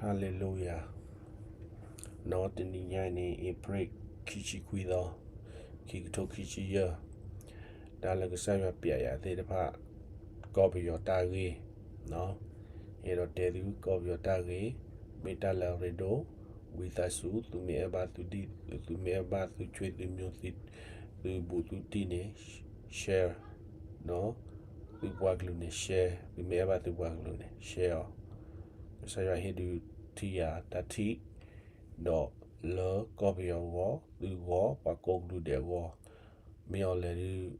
Hallelujah. နီၢ်တနံၤညါအံၤန့ၣ် April ခံဆံခွံသီ, ခံကထိခံဆံယဲၢ်, တၢ်လၢကစၢ်ယွၤပျဲယၤသ့ၣ်တဖၣ်, ကီၢ်ပယီၤတၢ်ဂ့ၢ်, အဲၣ်ဒိးတဲသုကီၢ်ပယီၤတၢ်ဂ့ၢ်, မ့ၢ်တၢ်လၢအရ့ဒိၣ်, ဝံသးစူၤ သုမ့ၢ်အဲၣ်ဘၣ်သုဒံၣ်, သုမ့ၢ်အဲၣ်ဘၣ်သုဆွေသုမျိုး, သုဘူးသုတံၢ်န့ၣ် share, သုပှၤကလုာ်န့ၣ် share, သုမ့ၢ်အဲၣ်ဘၣ်သုပှၤကလုာ်န့ၣ် share အီၤ. ကစၢ်ယွၤဟ့ၣ်ဒုးထံၣ်ယၤတၢ်ထံၣ်, ဒီးလၢကီၢ်ပယီၤအဂီၢ်, သုဂီၢ်, ပှၤကိးကလုာ်ဒဲးအဂီၢ်, မ့ၢ်အီၤလဲၤဒုး,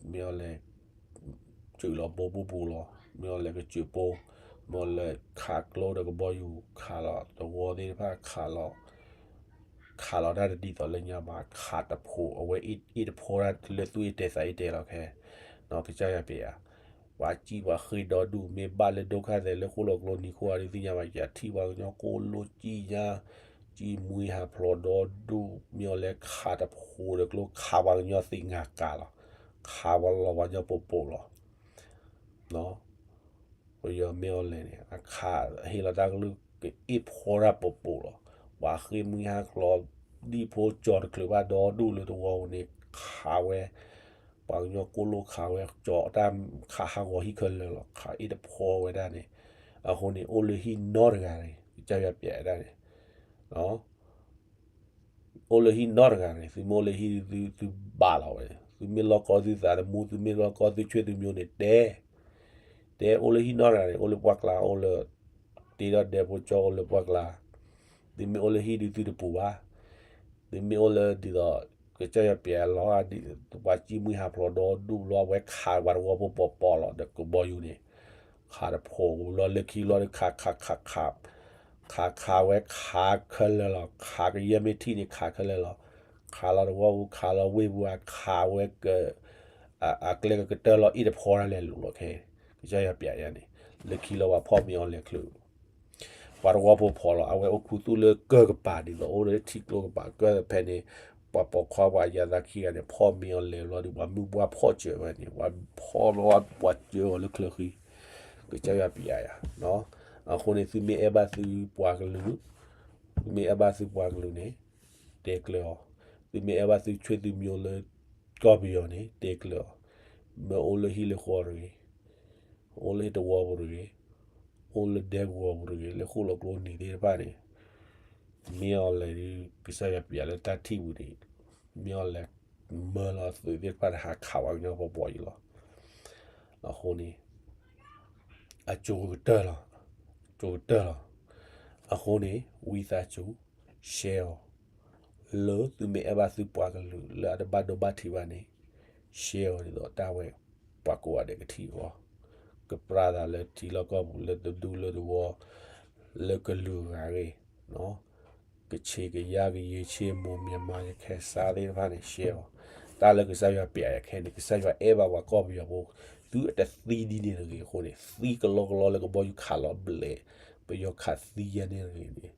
မ့ၢ်အီၤလဲၤ စၢၤလီၤဘိပူၤပူၤလီၤ, မ့ၢ်အီၤလဲၤကစၢၤပိ, မ့ၢ်အီၤလဲၤခးကျိဒီးကဘီယူၤ, ခးလီၤသဝီသ့ၣ်တဖၣ်, ခးလီၤ ခးလီၤတၢ်တဒ်သိးလၢညါဘၣ်, ခးတဖိး, အဝဲအ့ၣ်တဖိးတၢ်လၢသူၣ်အ့ၣ်တဲသးအ့ၣ်တဲလီၤခဲ, ကစၢ်ယွၤပျဲယၤ, ပှၤစံၣ်ပှၤဃ့ဒီဒူၣ်, မ့ၢ်ဘၣ်လၢဒိၣ်ခါသဲးလၢဃိၣ်လီၤကျိနံၤခိၣ်အံၤ ဒုးသ့ၣ်ညါဘၣ်, ယထံၣ်ပှၤကညီကိၢ်လိၣ်စံၣ်ညါ, စံၣ်မှံဟးဖျိးဒီဒူၣ်, မ့ၢ်အီၤလဲၤခးတဖိးဒီးကျိ ခးပှၤကညီသ့ၣ်ညါကးလီၤ, ခးပှၤလီၤပှၤကညီပိာ်ပိာ်လီၤ. ပယီၤမ့ၢ်အီၤလဲၤန့ၣ် အခးဟ့ၣ်လီၤတၢ်ကလုၢ် ကအ့ၣ်ဖီတၢ်ပိာ်ပိာ်လီၤ. ပှၤဃ့ၢ်မှံဟးဖျိး ဒံၣ်ဖိကၠီၤတချုးဘၣ်ဒီဒူၣ်လၢသဝီပူၤန့ၣ် ခးဝဲ, ပှၤကညီကိၢ်လိၣ်ခးဝဲ, ကၠီၤတၢ်ခးဟးဂီၤဟံၣ်ခဲလၢာ်လီၤ, ခးအ့ၣ်တဖီဝဲဒၣ်န့ၣ်, အဃိန့ၣ် အိၣ်လၢဟံၣ်နီတဂၤန့ၣ် ကစၢ်ယွၤပျဲဒၣ်န့ၣ် အိၣ်လၢဟံၣ်နီတဂၤန့ၣ် သုမ့ၢ်အိၣ်လၢဟံၣ်သု သုဘၣ်လီၤဝဲ, သုမ့ၢ်လီၢ်ကီသုသးသမူ သုမ့ၢ်လီၢ်ကီသုဆွေသုမျိုးန့ၣ်တဲ, တဲအိၣ်လၢဟံၣ်နီတဂၤန့ၣ် အိၣ်လၢပှၢ်ကျါ အိၣ်လၢ တ့ဒီးဒဲဖိကၠီအိၣ်လၢပှၢ်ကျါ, သုမ့ၢ်အိၣ်လၢဟံၣ်ဒုးသုတပူၤဘၣ်, သုမ့ၢ်အိၣ်လၢဒ်သိး ကစၢ်ယွၤပျဲလီၤ ပှၤစံၣ်မှံဟးဖျိးဒီဒူၣ်ဘျီ အဝဲခးပှၤသဝီဖိပိာ်ပိာ်လီၤ ဒီးကဘီယူၤန့ၣ်, ခးတဖိးဝံၤလီၤ လၢခံလီၤဒီးခး ခး ခး ခး, ခးခးဝဲခးခဲလၢာ်လီၤ, ခးကယဲၢ်မ့ၢ်ထံၣ်န့ၣ်ခးခဲလၢာ်လီၤ, ခးလီၤသဝီပူၤ ခးလီၤဝ့ၢ်ပူၤ အခးဝဲက အကျဲကကတၢၢ်လီၤအ့ၣ်တဖီတၢ်လဲၤလူၤလီၤခဲ, ကစၢ်ယွၤပျဲယၤန့ၣ်, လၢခံလီၤပှၤဖီၣ်မ့ၢ်အီၤလဲၤချုး ပှၤသဝီဖိဖီၣ်လီၤ အဝဲအိၣ်ခူသူၣ်လၢကၢၢ်ကပၤဒ်သိးအိၣ်လၢထံကျိကပၤကၢၢ်ဖဲန့ၣ်, ပှၤပိာ်ခွါပှၤယၤသးခံဂၤန့ၣ် ဖီၣ်မ့ၢ်အီၤလဲၤဘျီဒီး ပှၤမုၢ်ပှၢ်ဖီၣ်စၢၤဝဲန့ၣ် ပှၤဖီၣ်လီၤပှၤစၢၤအီၤလၢချၢဃံ, ကစၢ်ယွၤပျဲယၤ, အဃိန့ၣ် သုမ့ၢ်အဲၣ်ဘၣ်သုပှၤကလုာ်, သုမ့ၢ်အဲၣ်ဘၣ်သုပှၤကလုာ်န့ၣ် တဲကျၢၤအီၤ, သုမ့ၢ်အဲၣ်ဘၣ်သုဆွေသုမျိုးလၢ ကီၢ်ပယီၤန့ၣ် တဲကျၢၤအီၤ, မ့ၢ်အိၣ်လၢဟံၣ်လၢဃီတဂ့ၤ, အိၣ်လၢသဝီပူၤတဂ့ၤ, အိၣ်လၢဒဲကဝီၤပူၤတဂ့ၤ လၢဃိၣ်လီၤကျိနံၤသ့ၣ်တဖၣ်န့ၣ်, မ့ၢ်အီၤလဲၤဒုး ကစၢ်ယွၤပျဲလၢတၢ်ထံၣ်ပူၤန့ၣ်, မ့ၢ်အီၤလဲၤမၢလီၤသုးသ့ၣ်တဖၣ်န့ၣ် ဟးခးပှၤကညီပိာ်ပိာ်အံၤလီၤ, အဃိန့ၣ် အကၠိကတၢၢ်လီၤ, ကၠိကတၢၢ်လီၤ, အဃိန့ၣ် ဝံသးစူၤ share အီၤ, လၢသုမ့ၢ်အဲၣ်ဘၣ်သုပှၤကလုာ်လၢအတဘၣ်ဒိဘၣ်ထံးဘၣ်န့ၣ် share အီၤဒ်သိးတၢ်ဝဲ ပှၤကိးဂၤဒဲးကထံၣ်အဂီၢ်, ကပြၢသးလၢထံလီၢ်ကီၢ်ပူၤ လၢတဒူလၢတဝီ, လၢကလုာ်ဂၤဂ့ၤ, ကချ့ကယါကယ့ၤဆ့မိၢ် မြန်မာရခိုင်စၢ်သ့ၣ်တဖၣ်န့ၣ် share အီၤ, တၢ်လၢကစၢ်ယွၤပျဲယၤခဲန့ၣ် ကစၢ်ယွၤအဲၣ်ဘၣ်ပှၤကီၢ်ပယီၤဖိ, သုအတသံဒ်န့ၣ်တဂ့ၤအဃိန့ၣ် သံကလီကလီလၢကဘီယူၤခးလီၤဘျဲး, ပယီၤခးသံယဲန့ၣ်တဂ့ၤန့ၣ်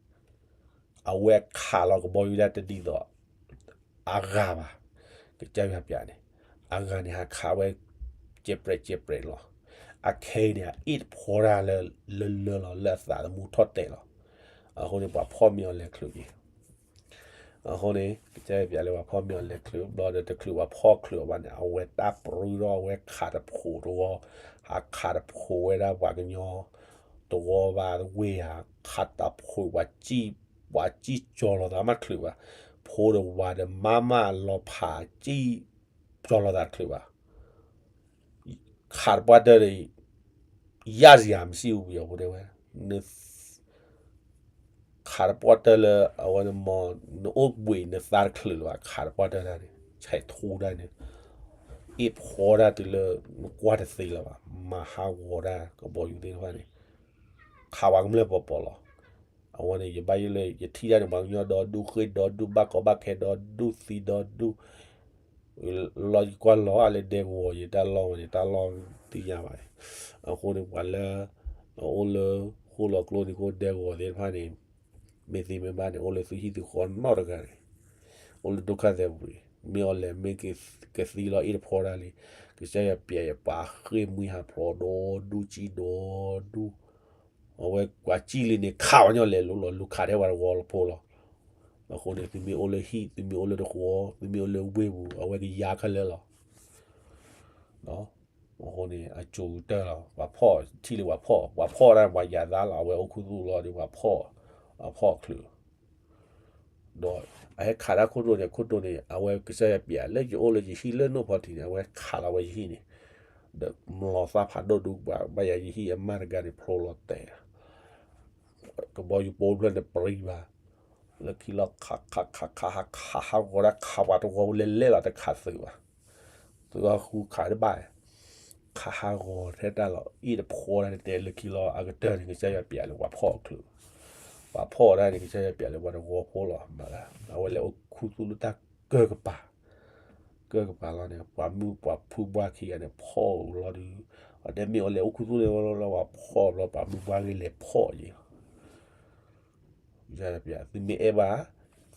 အဝဲခးလီၤကဘီယူၤဒၣ်တဒ်သိး အဂၤဘၣ်, ကစၢ်ယွၤပျဲန့ၣ်, အဂၤန့ၣ်ဟးခးဝဲ ကဲးပြဲးကဲးပြဲးလီၤ, အခဲအံၤန့ၣ် အအ့ၣ်တဖီတၢ်လၢ လၢလၢလီၤ လၢအသးသမူထီၣ်တဲာ်လီၤ, အဃိန့ၣ် ပှၤဖီၣ်မ့ၢ်အီၤလဲၤချုးက့ၤ အဃိန့ၣ် ကစၢ်ယွၤပျဲလၢပှၤဖီၣ်မ့ၢ်အီၤလဲၤချုးဘျီဒီး တချုးပှၤဖီၣ်ချုးအီၤဘၣ်န့ၣ် အဝဲတၢ်ပြူထီၣ် အဝဲခးတဖိးတဝီ, ဟးခးတဖိးဝဲဒၣ်ပှၤကညီ တဝီဘၣ်ဝ့ၢ်ဧါ, ခးတဖိးပှၤစံၣ်, ပှၤစံၣ်ကၠီၤလီၤသးမးတချုးဘၣ်, ဖိတဝၤဒီးမါမးလီၤဖးစံၣ်ကၠီၤလီၤသးတချုးဘၣ် ခးတပှၢ်တၢၢ်ဒီး ယၢ်စယၤမစံၣ်ဝံၤအီၤဖိတဲဝဲ, ခးတပှၢ်တၢၢ်လၢအဝဲန့ၣ်မ့ၢ် နအိၣ်ဘှံးနသါတချုးလၢၤဘၣ် ခးတပှၢ်တၢၢ်ဒၣ်န့ၣ် ဆဲးထူဒၣ်န့ၣ် အ့ၣ်ဖီဒၣ်တုၤလၢနကွၢ်တသ့လၢၤဘၣ် မၤဟးဂီၤဒၣ်ကဘီယူၤသ့ၣ်တဖၣ်န့ၣ် ခးဝဲကမျၢၢ်ပီၤပီၤလီၤ. အဝဲန့ၣ် ယဘၣ်ယိၣ်လၢ ယထံၣ်တၢ်န့ၣ် ပှၤကညီဒီဒူၣ်ဃ့ၢ်ဒီဒူၣ် ဘၣ်ကီဘၣ်ခဲဒီဒူၣ်သံဒီဒူၣ် လီၤယကွၢ်လီၤလၢဒဲကဝီၤယတၢ်လီၢ်ဝဲန့ၣ် တၢ်လီၢ်သ့ၣ်ညါဘၣ်န့ၣ် အဃိန့ၣ် ပှၤလၢ အအိၣ်လၢ ဃိၣ်လီၤကျိန့ၣ် ကအိၣ်ဒဲကဝီၤသ့ၣ်တဖၣ်န့ၣ် မ့ၢ်သ့မ့ၢ်ဘၣ်န့ၣ် အိၣ်လၢသုဟံၣ်သုဃီနီတဂၤန့ၣ် အိၣ်လၢဒိၣ်ခါသဲပူၤန့ၣ် မ့ၢ်အီၤလဲၣ် မ့ၢ်ကသံလီၤအ့ၣ်တဖီဒၣ်လံ ကစၢ်ယွၤပျဲယပှၤဃ့ၢ်မှံဟးဖျိးဒီဒူၣ်ကံဒီဒူၣ် အဝဲကွၢ်ကံၣ်လံန့ၣ် ခးဝဲညီလဲၤလိၤလီၤ, လူၤခးထဲပှၤတဝီဖိလီၤ. အဃိန့ၣ် သုမ့ၢ်အိၣ်လၢဟံၣ်, သုမ့ၢ်အိၣ်လၢတဃီ, သုမ့ၢ်အိၣ်လၢဝ့ၢ်ပူၤ, အဝဲကယါခဲလၢာ်လီၤ. အဃိန့ၣ် အစိၤကတၢၢ်လီၤ, ပှၤဖီၣ်ထံၣ်လံ ပှၤဖီၣ်, ပှၤဖီၣ်ဒၣ်ပှၤယၤသးလီၤ, အဝဲအိၣ်ခူသူၣ်လီၤဒီးပှၤဖီၣ်, ပှၤဖီၣ်ချုး ဒီးအဟဲခးတၢ်ခိၣ်တိန့ၣ်, ခိၣ်တိန့ၣ် အဝဲကစၢ်ယွၤပျးလၢယအိၣ်လၢယဟံၣ်လၢနိၣ်ဖီထံန့ၣ်, အဝဲခးလီၤဝဲယဟံၣ်န့ၣ်, ဒီးမျိာ်သၣ်ဖးဒိၣ်ဒုးဘၣ်ယၤယဟံၣ်အမါတဂၤန့ၣ် ဖျိလီၤတဲာ် ကဘီယူၤပိာ်ဖျၢၣ်န့ၣ်ပြံဘၣ်, လၢခံလီၤခးခးခးခး ခးဟးဂီၤဒၣ် ခးပှၤတဝီဖိလဲၤလဲၤလီၤ တခးသုးဘၣ်, သုးအဃူခးတဘၣ်, ခးဟးဂီၤထဲတၢ်လီၤ အ့ၣ်တဖိဒၣ်န့ၣ် တဲလၢခံလီၤ အကတၢၢ်န့ၣ် ကစၢ်ယွၤပျးလၢပှၤဖီၣ်ချုး, ပှၤဖီၣ်ဒၣ်န့ၣ် ကစၢ်ယွၤပျးလၢပှၤတဝီဖိလီၤ, မၤလၢ အဝဲလဲၤအိၣ်ခူသူၣ်လၢတၢ်ကၢၢ်ကပၤ ကၢၢ်ကပၤလီၤန့ၣ် ပှၤမုၣ်ပှၤဖုဘှါခံဂၤန့ၣ် ဖီၣ်လီၤဒုး, အတဲမ့ၢ်အီၤလဲၤအိၣ်ခူသူၣ်န့ၣ်လီၤ ပှၤဖီၣ်လီၤ ပှၤမုၣ်ဘှါဂ့ၤလဲၤဖီၣ်ယံၤလီၤ. သုမ့ၢ်အဲၣ်ဘၣ်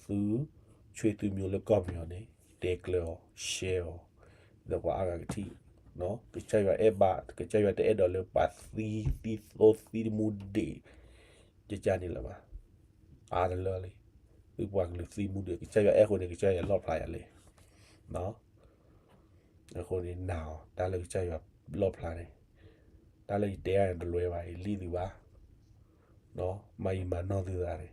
သုဆွေသုမျိုးလၢကီၢ်ပယီၤန့ၣ် တဲကျၢၤအီၤ share အီၤ ဒီးပှၤအါဂၤကထံၣ်, ကစၢ်ယွၤအဲၣ်ဘၣ် ကစၢ်ယွၤတအဲၣ်ဒိးလၢပှၤသံသံသိသံတမူဒံး ကကန့ၣ်လၢၤဘၣ်, အါတလၢလံ, သုပှၤကလုာ်သံမူဒံး ကစၢ်ယွၤအဲၣ်အဃိန့ၣ် ကစၢ်ယွၤလီၣ်ဖျါယၤလံ. အဃိန့ၣ်နာ်အီၤ တၢ်လၢကစၢ်ယွၤလီၣ်ဖျါန့ၣ်, တၢ်လၢယတဲအါန့ၣ်တလွဲဘၣ် ယလံၣ်သုဘၣ်, မၤယံာ်မၤနီၢ်သုသးန့ၣ်,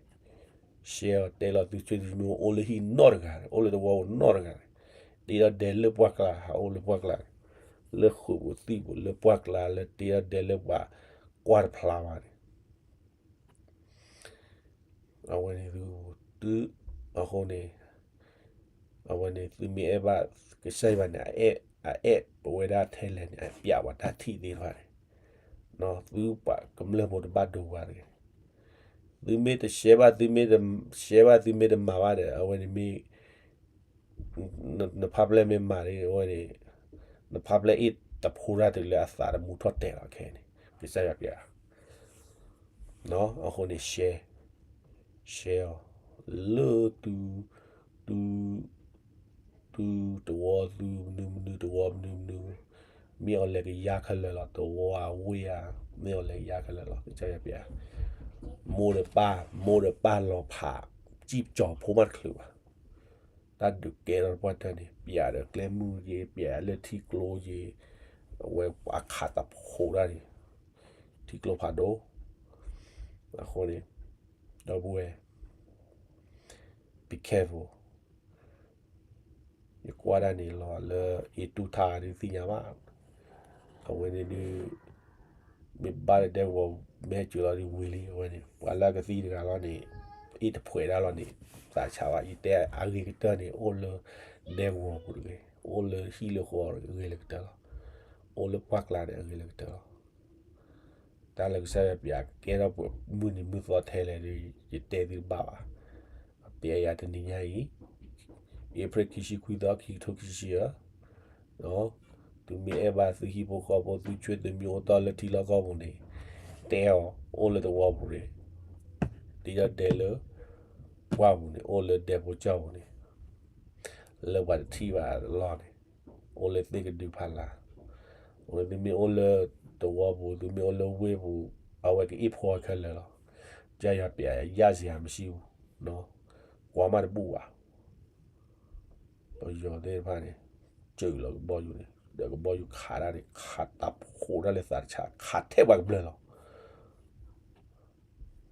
share အီၤ တဲလီၤသုဆွေသုမျိုး အိၣ်လၢဟံၣ်နီတဂၤန့ၣ် အိၣ်လၢတဝီပူၤနီတဂၤန့ၣ်, တ့ဒီးဒဲလၢပှၢ်ကျါ ဟးအိၣ်လၢပှၢ်ကျါန့ၣ်, လၢဃုာ်ပူၤသံၣ်ပူၤလၢပှၢ်ကျါလၢတ့ဒီးဒဲလၢပှၤကွၢ်တဖျါဘၣ်န့ၣ် အဝဲန့ၣ်သု, အဃိန့ၣ်, အဝဲန့ၣ်သုမ့ၢ်အဲၣ်ဘၣ် ကစၢ်ယွၤန့ၣ် အအဲၣ်ပဝဲဒၣ်ထဲလဲၣ်န့ၣ် အပျးပှၤတၢ်ထံၣ်သ့ၣ်တဖၣ်န့ၣ်, သုပှၤကမျၢၢ်ဖိတဘၣ်ဒိဘၣ်တဂ့ၤ, သုမ့ၢ်တ share ဘၣ် သုမ့ၢ်တ share ဘၣ် သုမ့ၢ်တမၤဘၣ်ဒီး အဝဲန့ၣ်မ့ၢ် နဖးဖျဲၣ်မ့ၢ်မၤန့ၣ် အဝဲန့ၣ် နဖးဖျဲၣ်အ့ၣ်တဖိတၢ်တုၤလၢအသးတမူထီၣ်တဲာ်လီၤခဲအံၤန့ၣ် ကစၢ်ယွၤပျး, အဃိန့ၣ် share, share အီၤ လၢသု, သု, သုတဝီသုမနုၤမနုၤ တဝီမနုၤမနုၤ, မ့ၢ်အီၤလဲၤကယါခဲလၢာ်လီၤ တဝီဧါဝ့ၢ်ဧါ, မ့ၢ်အီၤလဲၤကယါခဲလၢာ်လီၤ ကစၢ်ယွၤပျး, မိၢ်ဒီးပၢ် မိၢ်ဒီးပၢ်လီၤဖး စံၣ်ကၠီၤဖိမးတချုးဘၣ် တၢ်ဒုးကဲထီၣ်တပှၢ်တၢၢ်န့ၣ် ပျးဒီးကျဲမုၢ်ယ့ၤ ပျးလၢထံကျိယ့ၤ, အဝဲအခးတၢ်ဖိတၢ်န့ၣ် ထံကျိဖးဒိၣ်, အဃိန့ၣ် ဒီပုၢ်ဝဲၢ် be careful ယကွၢ်ဒၣ်န့ၣ်လီၤလၢအ့ၣ်တူၢ်ထါဒုးသ့ၣ်ညါဘၣ်, အဝဲန့ၣ်ဒုး မ့ၢ်ဘၣ်လၢဒဲကဝီၤ မ့ၢ်ဟဲစၢၤလီၤဒုးဝံၤလံ အဝဲန့ၣ် ပှၤလၢအကသံတဂၤလီၤန့ၣ် အ့ၣ်တဖှဲးဒၣ်လီၤန့ၣ် သးဆါဘၣ် ယတဲအဂ့ၤကတၢၢ်န့ၣ် အိၣ်လၢဒဲကဝီၤပူၤတဂ့ၤ အိၣ်လၢဟံၣ်လၢဃီအဂ့ၤလၢကတၢၢ်လီၤ, အိၣ်လၢပှၢ်ကျါန့ၣ်အဂ့ၤလၢကတၢၢ်လီၤ. တၢ်လၢကစၢ်ယွၤပျးကကဲထီၣ်ပှၤမုၢ်နံၤမုၢ်သီထဲလဲၣ်ဒီး ယတဲသုတဘၣ်ဘၣ်. အပျဲယၤတနံၤညါအံၤ April ခံဆံခွံသီ ခံကထိခံဆံယဲၢ်, သုမ့ၢ်အဲၣ်ဘၣ်သုဟံၣ်ဖိဃီဖိ သုဆွေသုမျိုးအိၣ်တ့ၢ်လၢထံလီၢ်ကီၢ်ပူၤန့ၣ် တဲအီၤ အိၣ်လၢသဝီပူၤန့ၣ် တ့ဒီးဒဲလၢပှၢ်ပူၤန့ၣ် အိၣ်လၢဒဲဖိကၠီၢ်ပူၤန့ၣ် လၢပှၤတထံၣ်ဘၣ်အလီၢ်န့ၣ် အိၣ်လၢသ့ၣ်ကဒုဖးလၢ်, အိၣ်လၢသုမ့ၢ်အိၣ်လၢသဝီပူၤ သုမ့ၢ်အိၣ်လၢဝ့ၢ်ပူၤ အဝဲကအ့ၣ်ဖိခဲလၢာ်လီၤ. ကစၢ်ယွၤပျးယၤစ့ၢ်မ့ၢ်ဆံပူၤ, ကွၢ်မးတဘူၣ်ဘၣ်. ပယီၤသ့ၣ်တဖၣ်န့ၣ် စၢၤလီၤကဘီယူၤန့ၣ် ဒီးကဘီယူၤခးတၢ်န့ၣ် ခးတၢ်ဖိတၢ်လၢသးတဆး ခးထဲပှၤကမျၢၢ်လီၤ.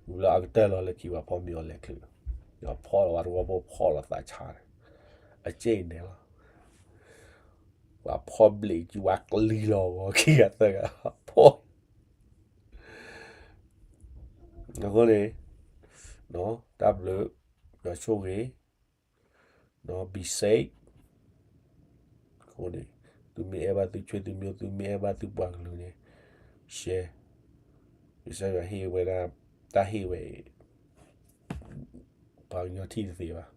ဝံၤလီၤအကတၢၢ်လီၤလၢခံပှၤဖီၣ်မ့ၢ်အီၤလဲၤချုး, ဒီးဖီၣ်လီၤဝဲတဝီဖိဖီၣ်လီၤသးဆါန့ၣ်, အစ့ၣ်န့ၣ်လီၤ. ပှၤဖီၣ်ဘျံးကံဝါကလံၤလီၤဂီၤခံဂၤသၢဂၤ, ဖီၣ် အဃိန့ၣ် တၢ်ဘျုး ယွၤဆိၣ်ဂ့ၤ be safe အဃိန့ၣ် သုမ့ၢ်အဲၣ်ဘၣ်သုဆွေသုမျိုး သုမ့ၢ်အဲၣ်ဘၣ်သုပှၤကလုာ်န့ၣ် share ကစၢ်ယွၤဟ့ၣ်ဝဲဒၣ် တၢ်ဟ့ၣ်ဝဲအံၤ ပှၤကညီထံၣ်တသ့ဘၣ်.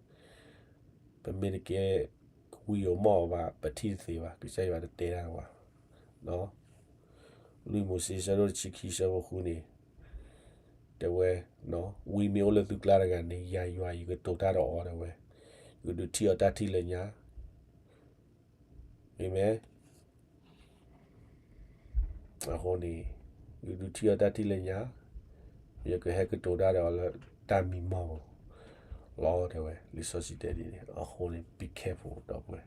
ပမ့ၢ်တကဲဝံၤအီၤမီၢ်အီၤဘၣ် ပထံၣ်တသ့ဘၣ် ကစၢ်ယွၤတတဲတၢ်ဘၣ်. လွံၢ်မိၤၡ့ ဆၢဒိၣ်တဆံခံ ဆၢဖိဃုန့ၣ် တဲဝဲ, ဝံမ့ၢ်အိၣ်လၢသုကျါတဂၤန့ၣ် ယၤယွၤအံၤကတိၤတၢ်ဒီးအီၤ တဲဝဲ, ယကဒုးထံၣ်အီၤတၢ်ထံၣ်လၢညါ, အၤမ့ၣ် အဃိန့ၣ် ယကဒုးထံၣ်အီၤတၢ်ထံၣ်လၢညါ, ယကဟဲကတိၤတၢ်ဒီးအီၤလၢတၢ်မံမီၢ်လီၤ တဲဝဲ, လံာ်စီဆှံတဲဒ်န့ၣ်. အဃိန့ၣ် be careful ဒီပုၢ်ဝဲၢ်.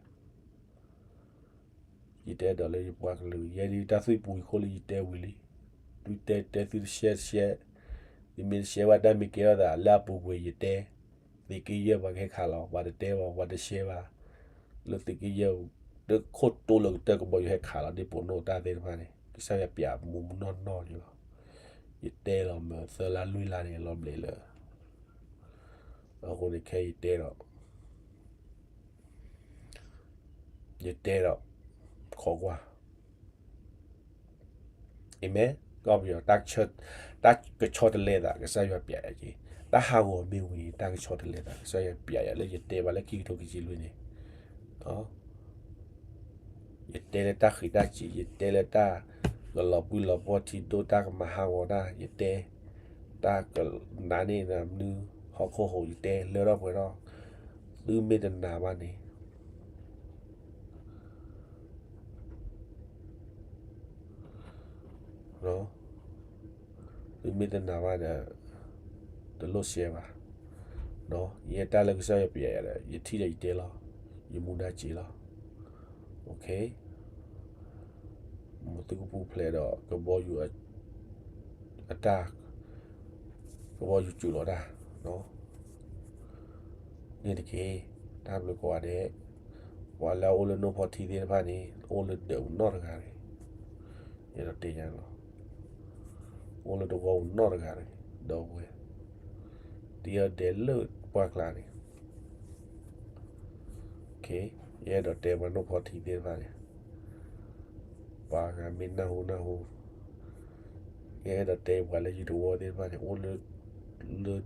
ယတဲဒီးလၢယပှၤကလုာ် ယဲဒၣ်တၢ်သွံၣ်ပူၤအံၤအဃိလၢယတဲဝံၤလံ. သုတဲတဲသုတရှဲတရှဲ, သုမ့ၢ်တရှဲဘၣ်တၢ်မ့ၢ်ကဲထီၣ်သးလၢအပူၤကွံာ်ယတဲ, သုးက့ယဲၢ်ပှၤကဟဲခးလီၤ, ပှၤတတဲဘၣ်, ပှၤတရှဲဘၣ်, လၢသုးက့ယဲၢ် တခိၣ်တိလၢကတၢၢ်ကဘီယူၤဟဲခးလီၤ ဒ်ပိာ်နိၣ်တၢ်သ့ၣ်တဖၣ်န့ၣ် ကစၢ်ယွၤပျးမူမူနီၢ်နီၢ်န့ၣ်လီၤ. ယတဲလီၤမ့ၢ်သၢလါလွံၢ်လါန့ၣ် လီၤဘျဲးလၢ အဃိန့ၣ်ခဲအံၤယတဲဒီး ယတဲဒီး ခိးကွၢ် အၤမ့ၣ်, ကီၢ်ပယီၤ တၢ်ကဆီတလဲသး ကစၢ်ယွၤပျးယၤက့ၤ, တၢ်ဟးဂီၤမ့ၢ်ဝံၤန့ၣ် တၢ်ကဆီတလဲသး ကစၢ်ယွၤပျးယၤလၢယတဲဘၣ်လၢခံကထိခံဆံလွံၢ်န့ၣ် ယတဲလၢတၢ်ဃံးတၢ်စံး, ယတဲလၢတၢ်ကလီၤပှံၢ်လီၤပှီၢ်ထံဒိၣ် တၢ်ကမၤဟးဂီၤတၢ်, ယတဲ တၢ်ကနာ်န့ၢ်နၤမနုၤဟီၣ်ခိၣ်ဟိး ယတဲလၢထီၣ်ပှဲၤထီၣ်, သုမ့ၢ်တနာ်ဘၣ်န့ၣ် သုမ့ၢ်တနာ်ဘၣ်ဒီး တလိၣ်ရှဲဘၣ်. ယဲတၢ်လၢကစၢ်ယွၤပျးယၤဒီး ယထံၣ်ဒီးယတဲလီၤ, ယမူဒါက့ၤလီၤ. မ်သုကပူၤဖျဲးဒီးကဘီယူၤအတၢ်, ကဘီယူၤစူးလီၤတၢ်န့ၣ်တက့ၢ်. တၢ်ဘျုးကိးဂၤဒဲး, ပှၤလၢအအိၣ်လၢနိၣ်ဖီထံသ့ၣ်တဖၣ်န့ၣ် အိၣ်လၢဒၢးပူၤနီတဂၤတဂ့ၤ, ယအဲၣ်ဒိးတဲညါလီၤ, အိၣ်လၢတဝီပူၤနီတဂၤတဂ့ၤ, ဒီပုၢ်ဝဲၢ်, တ့အီၣ်ဒဲးလၢပှၢ်ကျါန့ၣ် ယအဲၣ်ဒိးတဲပှၤနိၣ်ဖီထံသ့ၣ်တဖၣ်န့ၣ်, ပှၤဂၤမ့ၢ်နၢ်ဟူနၢ်ဟူ, ယအဲၣ်ဒိးတဲပှၤလၢယတဝီသ့ၣ်တဖၣ်န့ၣ် အိၣ်လၢ လၢ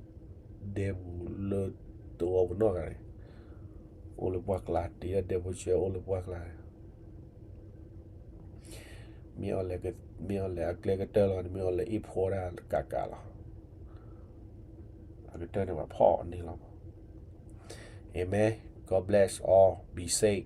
ဒဲပူၤလၢတဝီပူၤနီၢ်ဂၤန့ၣ်, အိၣ်လၢပှၢ်ကျါ, တ့အီၣ်ဒဲဖိဆဲးအိၣ်လၢပှၢ်ကျါ, မ့ၢ်အီၤလဲၣ်, မ့ၢ်အီၤလဲၣ်အကျဲကတၢၢ်လီၤန့ၣ် မ့ၢ်အီၤလဲၣ်အ့ၣ်ဖှီတၢ်ကးကးလီၤ, အကတၢၢ်န့ၣ်ပှၤဖီၣ်န့ၢ်လီၤ. Amen. God bless all. Be safe.